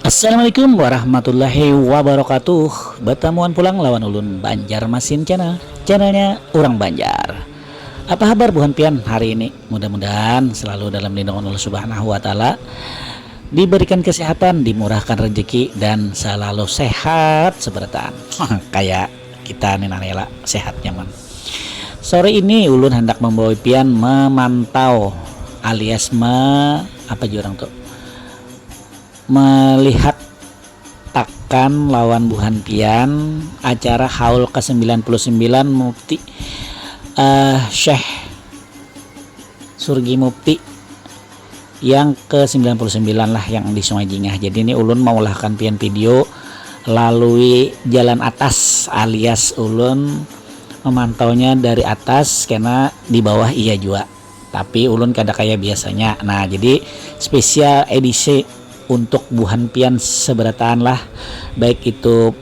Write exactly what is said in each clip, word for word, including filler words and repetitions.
Assalamualaikum warahmatullahi wabarakatuh. Batamuan pulang lawan ulun, Banjarmasin Channel, channelnya urang Banjar. Apa habar buhan pian hari ini? Mudah-mudahan selalu dalam lindungan Allah Subhanahu wa Ta'ala, diberikan kesehatan, dimurahkan rezeki, dan selalu sehat seberataan. Kayak kita ni, Nanela, sehat nyaman. Sore ini ulun hendak membawa pian memantau alias me, apa jua urang tu, melihat akan lawan buhan pian acara haul ke sembilan puluh sembilan Mufti, eh, Syekh Surgi Mufti yang ke sembilan puluh sembilan lah, yang di Sungai Jingah. Jadi, ini ulun maulahkan pian video lalui jalan atas, alias ulun memantaunya dari atas, kena di bawah iya jua. Tapi ulun kada kaya biasanya. Nah, jadi spesial edisi untuk buhan pian seberataan lah, baik itu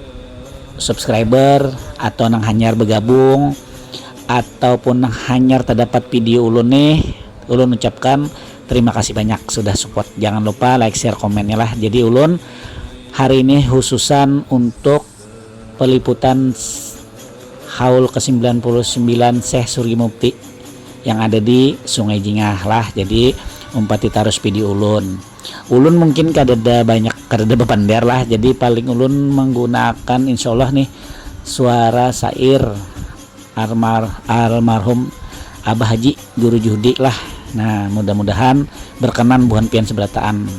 subscriber atau nang hanyar bergabung ataupun nang hanyar terdapat video ulun nih, ulun ucapkan terima kasih banyak sudah support. Jangan lupa like, share, komennya lah. Jadi ulun hari ini khususan untuk peliputan s-, haul ke sembilan puluh sembilan Syekh Surgi Mufti yang ada di Sungai Jingah lah. Jadi umpati tarus video ulun. Ulun mungkin kadada banyak, kadada bapander lah. Jadi paling ulun menggunakan, insya Allah nih, suara syair almar-, almarhum Abah Haji Guru Juhdi lah. Nah, mudah-mudahan berkenan buhan pian seberataan.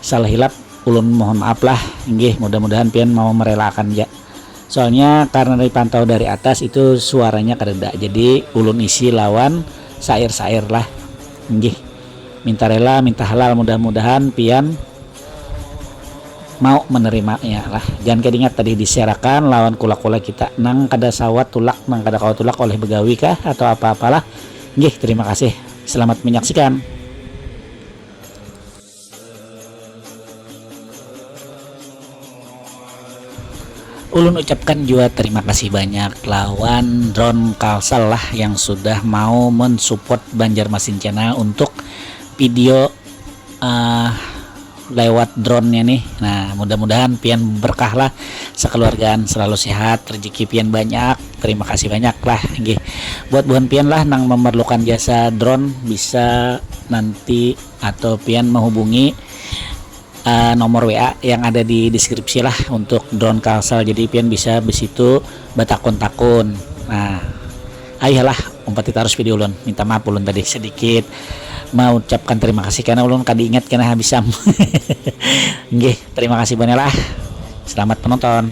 Salah hilap, ulun mohon maaf lah. Inggih, mudah-mudahan pian mau merelakan ja. Soalnya karena dipantau dari atas itu suaranya kadada. Jadi ulun isi lawan syair-syair lah. Inggih. Minta rela, minta halal, mudah-mudahan pian mau menerimanya lah. Jangan kada ingat tadi diserakan lawan kula-kula kita nang kada sawat tulak, nang kada kawa tulak oleh begawi kah atau apa-apalah. Nggih, terima kasih. Selamat menyaksikan. Ulun ucapkan jua terima kasih banyak lawan Drone Kalsel lah yang sudah mau mensupport Banjarmasin Channel untuk video, eh, lewat drone-nya nih. Nah, mudah-mudahan pian berkah lah, sekeluargaan selalu sehat, rezeki pian banyak. Terima kasih banyak lah, nggih. Buat buhan pian lah nang memerlukan jasa drone, bisa nanti atau pian menghubungi, eh, nomor W A yang ada di deskripsi lah untuk Drone Kalsel. Jadi pian bisa besitu batakun-takun. Nah, ayolah, umpati tarus video ulun. Minta maaf ulun tadi sedikit mengucapkan terima kasih karena ulun kada ingat kena habis sam. Nggih, terima kasih banyak lah. Selamat menonton.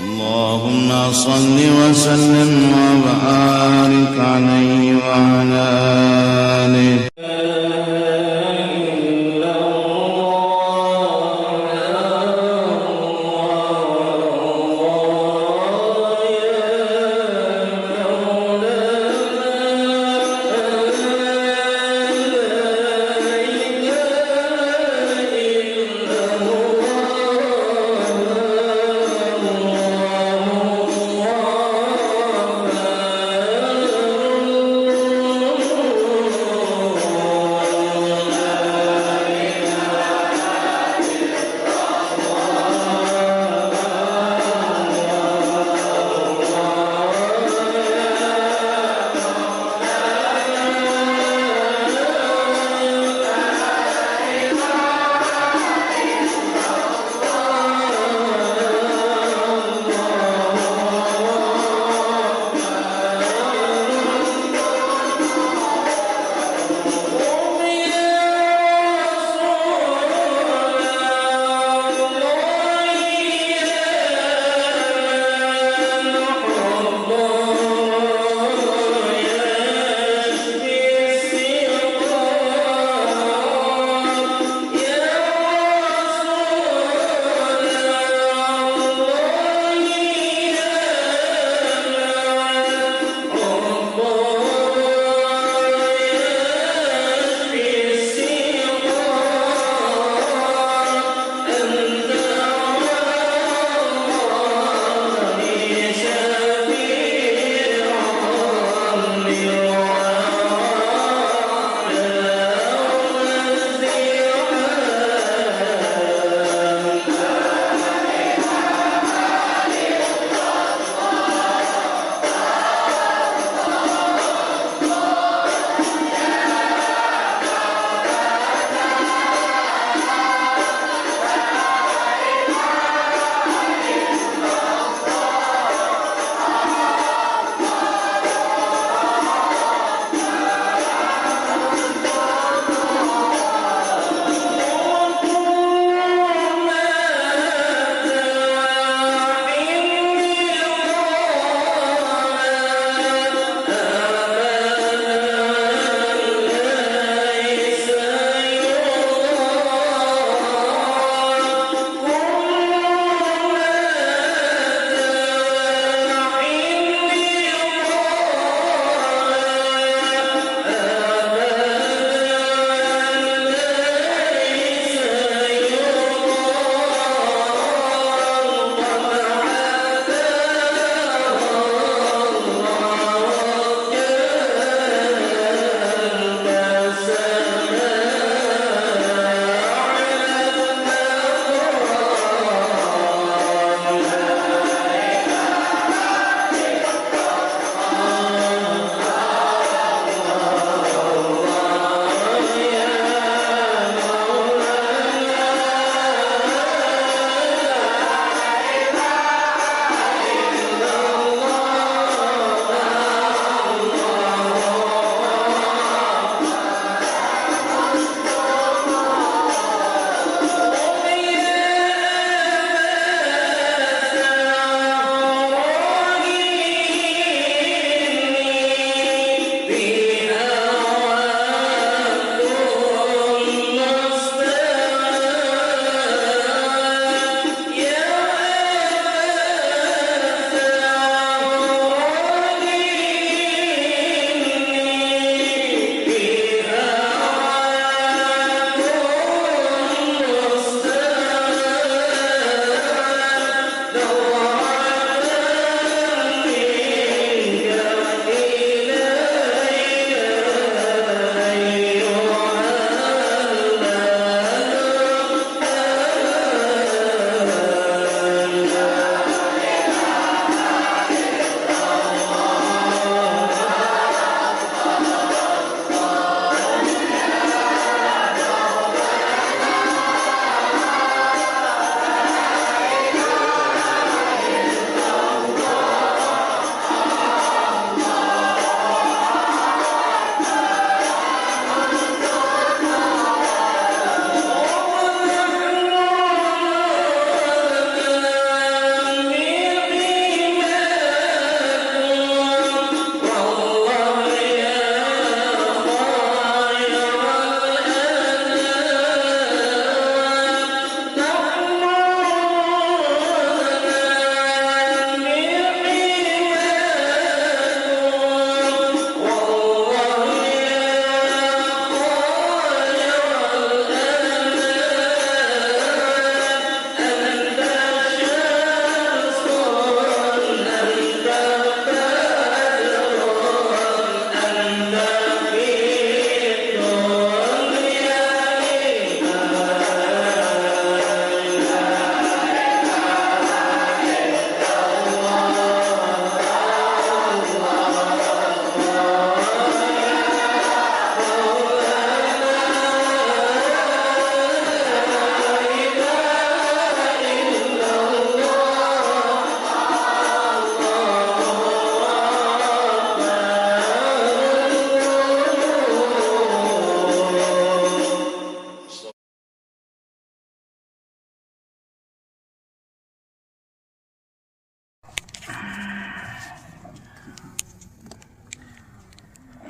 اللهم صل وسلم وبارك عليه وعلى آله.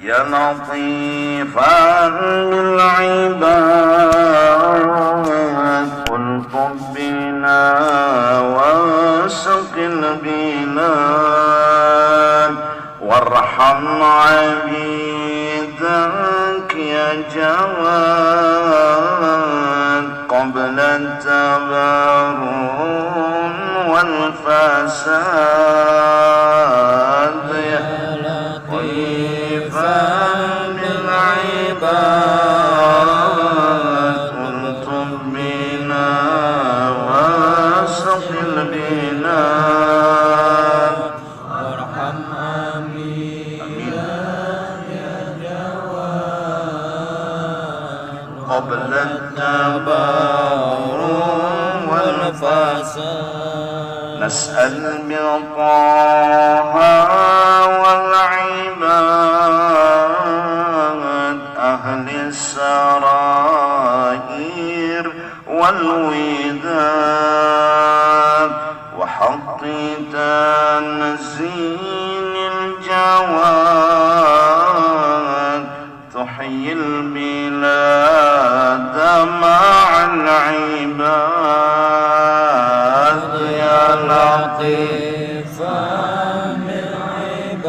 يا لطيفا بالعباد، الطف بنا واسق البلاد، وارحم عبيدك يا جواد، قبل التبرم والفساد. يا لطيفا بالعباد، الطف بنا واسق البلاد، وارحم عبيدك يا جواد، قبل التبرم والفساد. نسأل بطه والعباد أهل السرائر والوداد، وحق تنزيل الجواد، تحيي البلاد مع العباد. يا لطيفا بالعباد،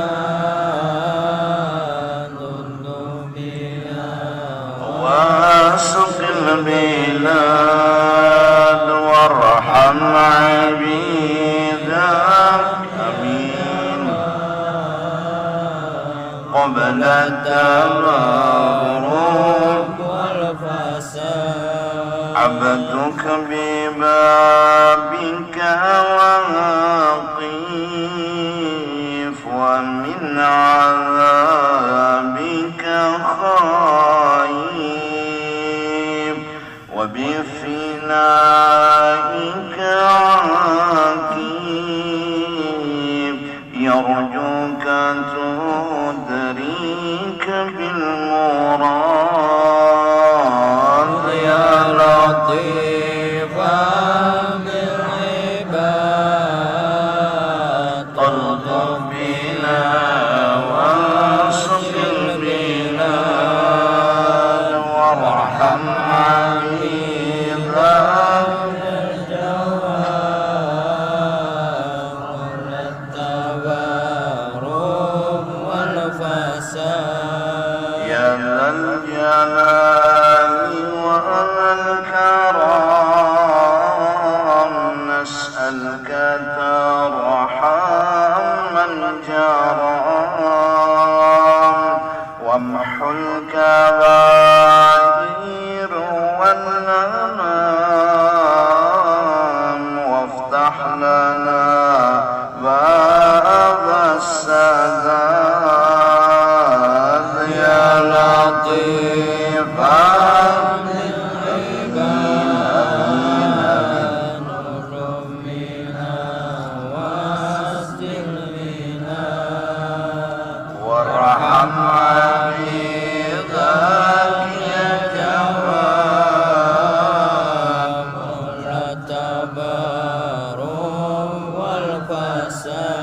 الطف بنا واسق البلاد، وارحم عبيدك. آمين. قبل التبرم والفساد. عبدك ببابك واقف، ومن عذابك خائف، وبفنائك عاكف، يرجوك تدريك بالمراد. يا لطيفا بالعباد، الطف بنا واسق البلاد، وارحم عبيدك التبرم والفساد. يا ذا الجلال والكرم، نسألك ترحم من جرى، وامحو الكبائر واللمم، وافتح لنا باب السداد. يا لطيفا بالعباد، وارحم عبيدك يا جواد، قبل التبرم والفساد.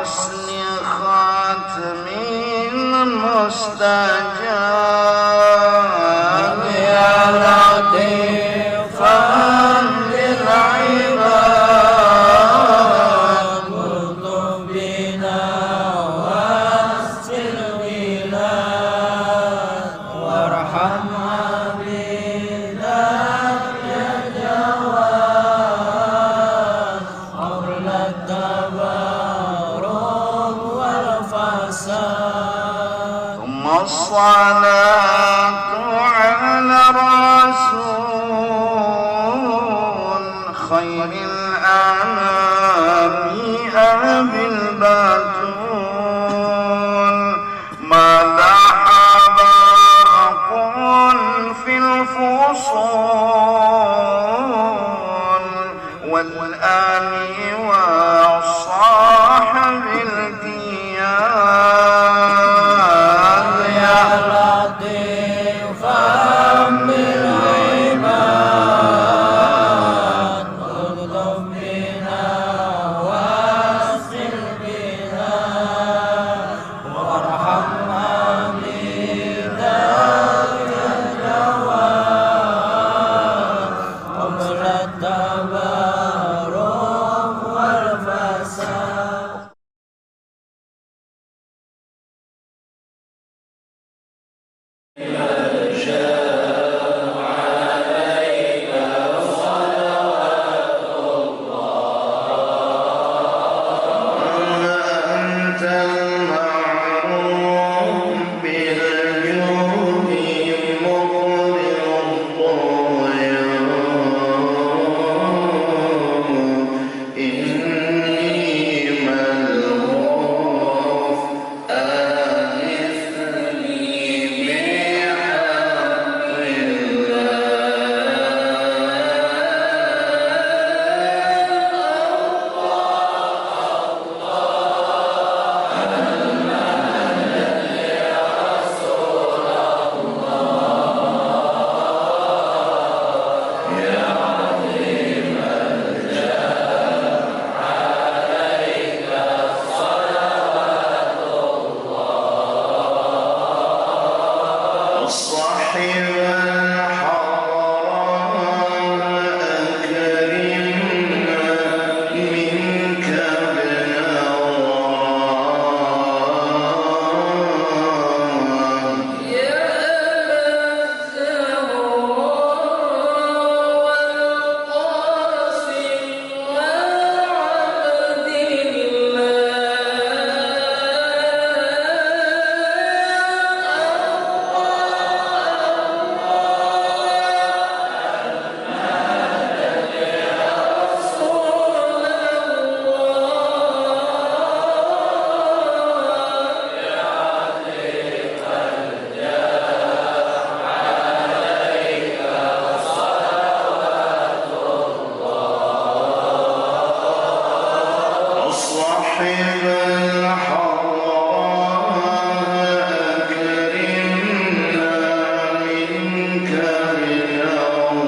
حسن ختم مستجاب يا لطيفا بالعباد. الطف بنا واسع البلاد وارحم عبيدك يا جواد قبل التبرم والفساد. ثم الصلاة على الرسول خير الأنام أبي البتول. ما لاح برق في الفصول والآل والصحب الكيان. يا لطيفا بالعباد الطف بنا واسع البلاد وارحم عبيدك يا جواد قبل التبرم والفساد. أنت المعروف بالجود مقري الضيوف. إني ملهوف، آنسني بحق الله. صاحب الحضرة أكرمنا منك ابن الله. صاحب الحضرة أكرمنا منك بالأوقاف.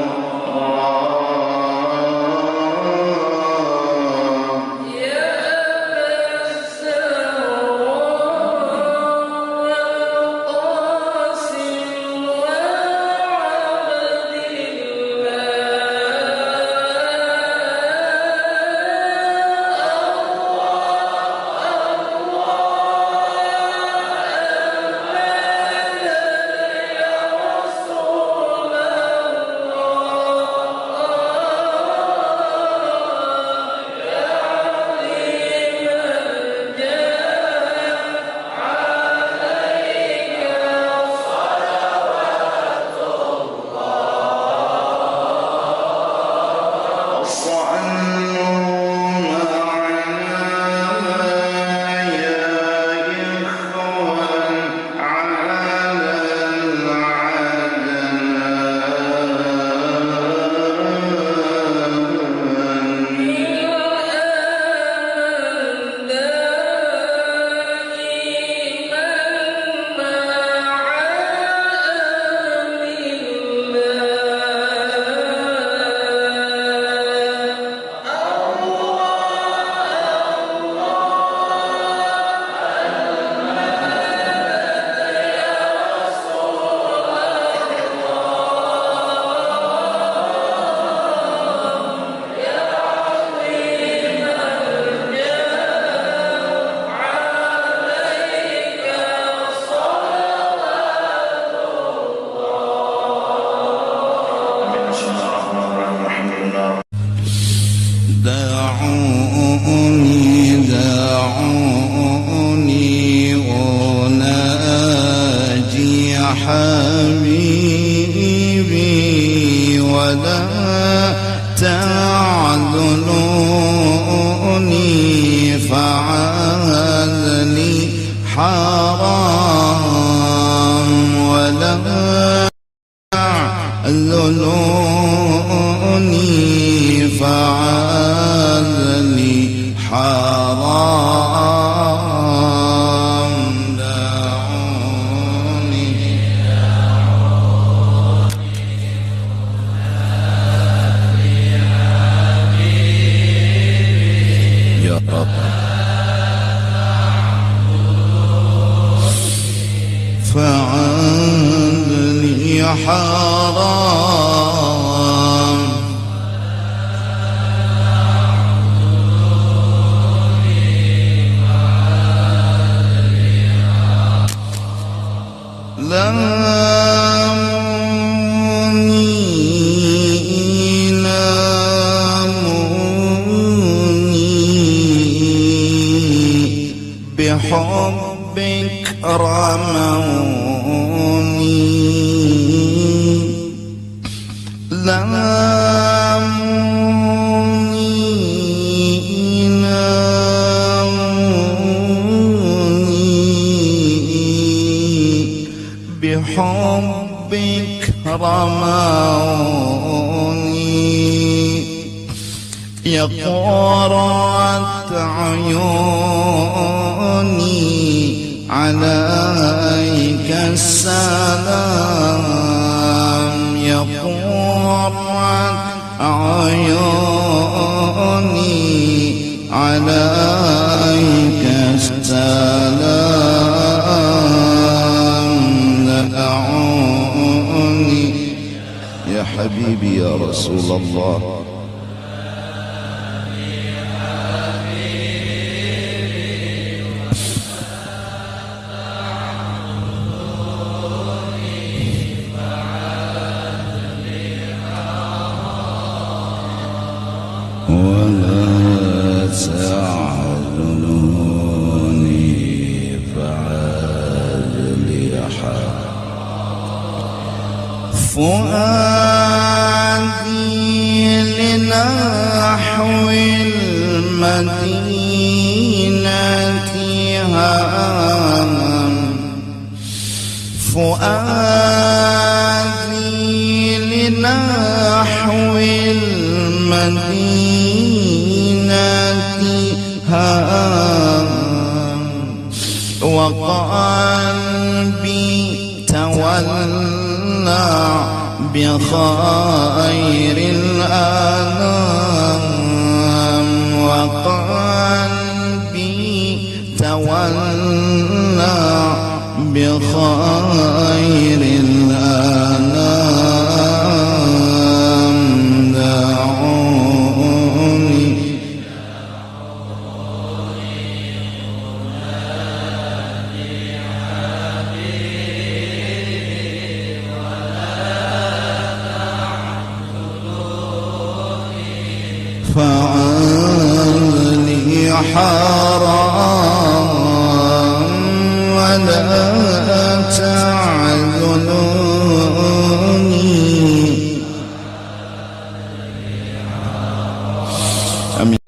فعدلي حرام. لاموني، لاموني بحبك رموني. لاموني، لاموني بحبك رموني. يا قرة عيوني عليك السلام، يا قرة عيوني عليك السلام، دعوني. يا حبيبي يا رسول الله. ولا تعذلوني فعذ لي حرام. فؤادي لنحو المدينة هام. فؤادي لنحو المدينة هام. وقلبي تولع بخير الأنام، وقلبي تولع بخير الأنام، دعوني. فعذ لي حرام ولا تعذلوني. آمين.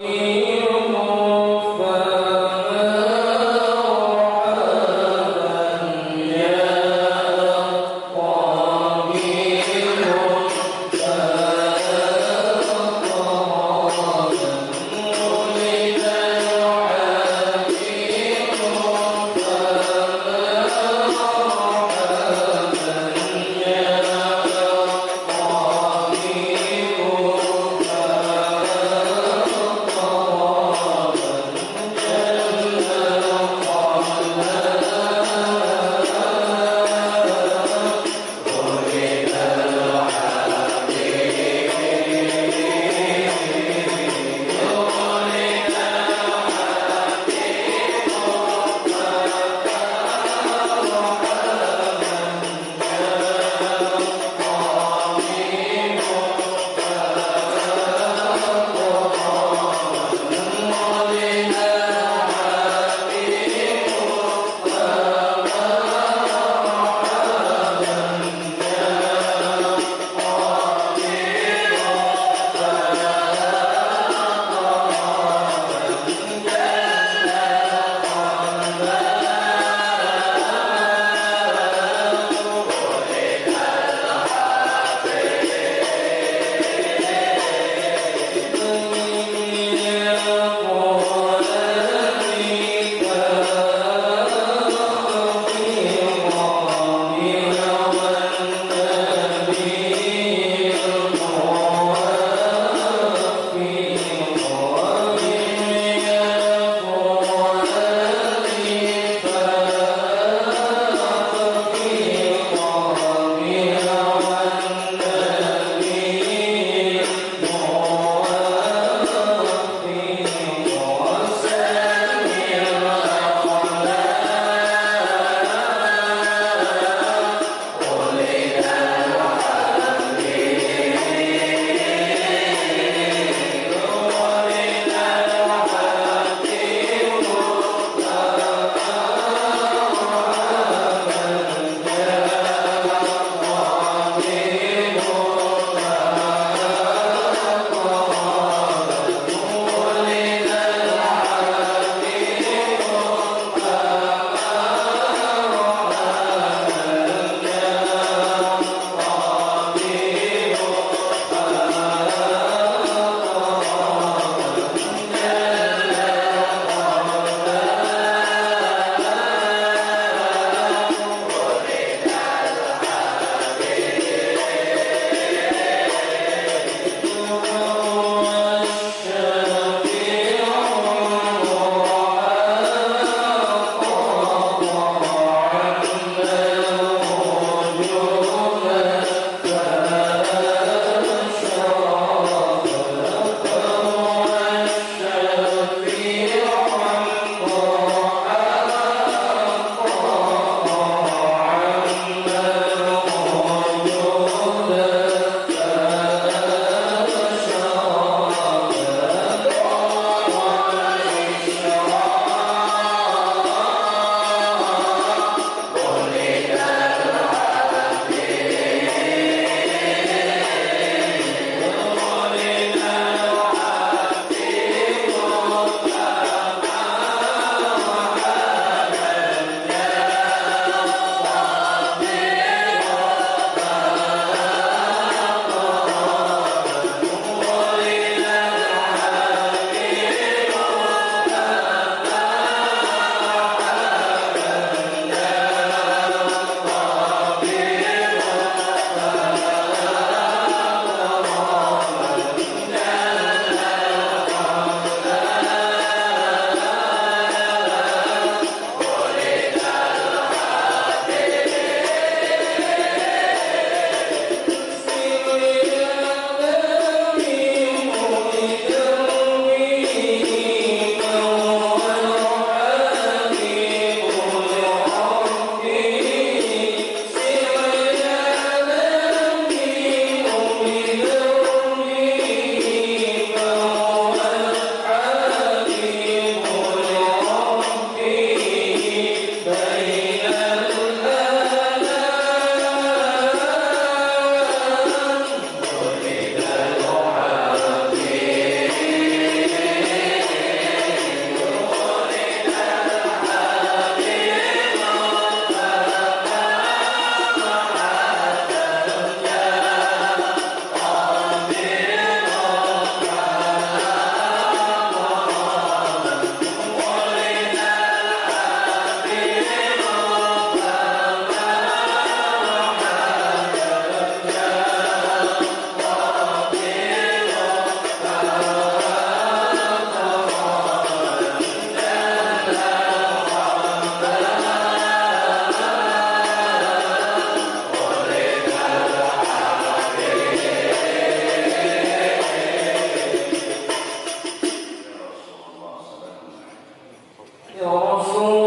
Rasul